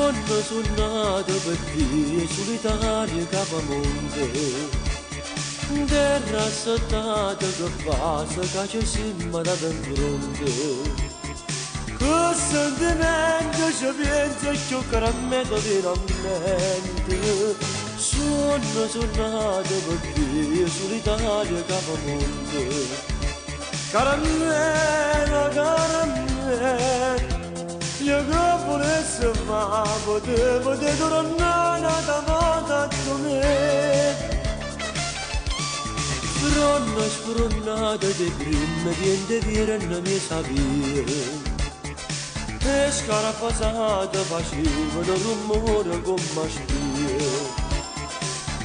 Suonno sunnato pe' vie sulitarie capamonte. Nterra assettato che vase ca ce simmo date 'nfronte. Che sentimento ce pienze cchiù carammello viene a mente. Suonno sunnato pe' vie sulitarie capamonte. Caramella, caramella, io che volesse fa, potevo te tornare n'ata vota addu me. Fronna sfrunnata de primme viente vierno mmiez' 'a via. E scarafasate facevano rummore comm' 'a spia.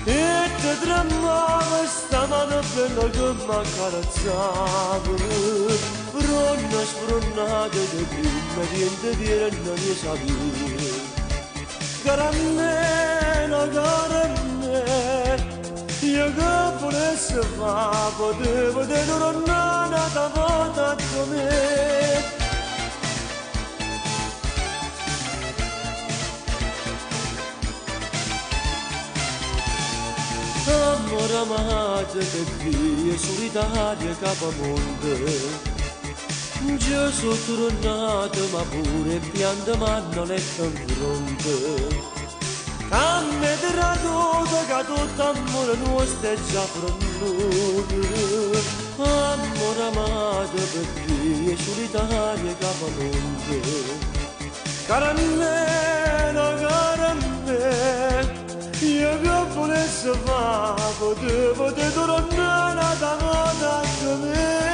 E te tremmava sta mano bella che m'accarezzava. Fronna sfrunnata de primme viente vierno mmiez' 'a via. Caramella, caramella, io che vulesse fa, potevo te tornà n'ata vota addu me. Ammore amato pe' vie sulitarie capamonte. Nce so' turnato ma pure 'e piante m'hanno letto 'nfronte. Ca m'he traduto ca tutto ammore nuosto è già fernuto. Ammore amato pe' vie sulitarie capamonte. Caramella, caramella, io che vulesse fa, potevo te tornà n'ata vota addu me.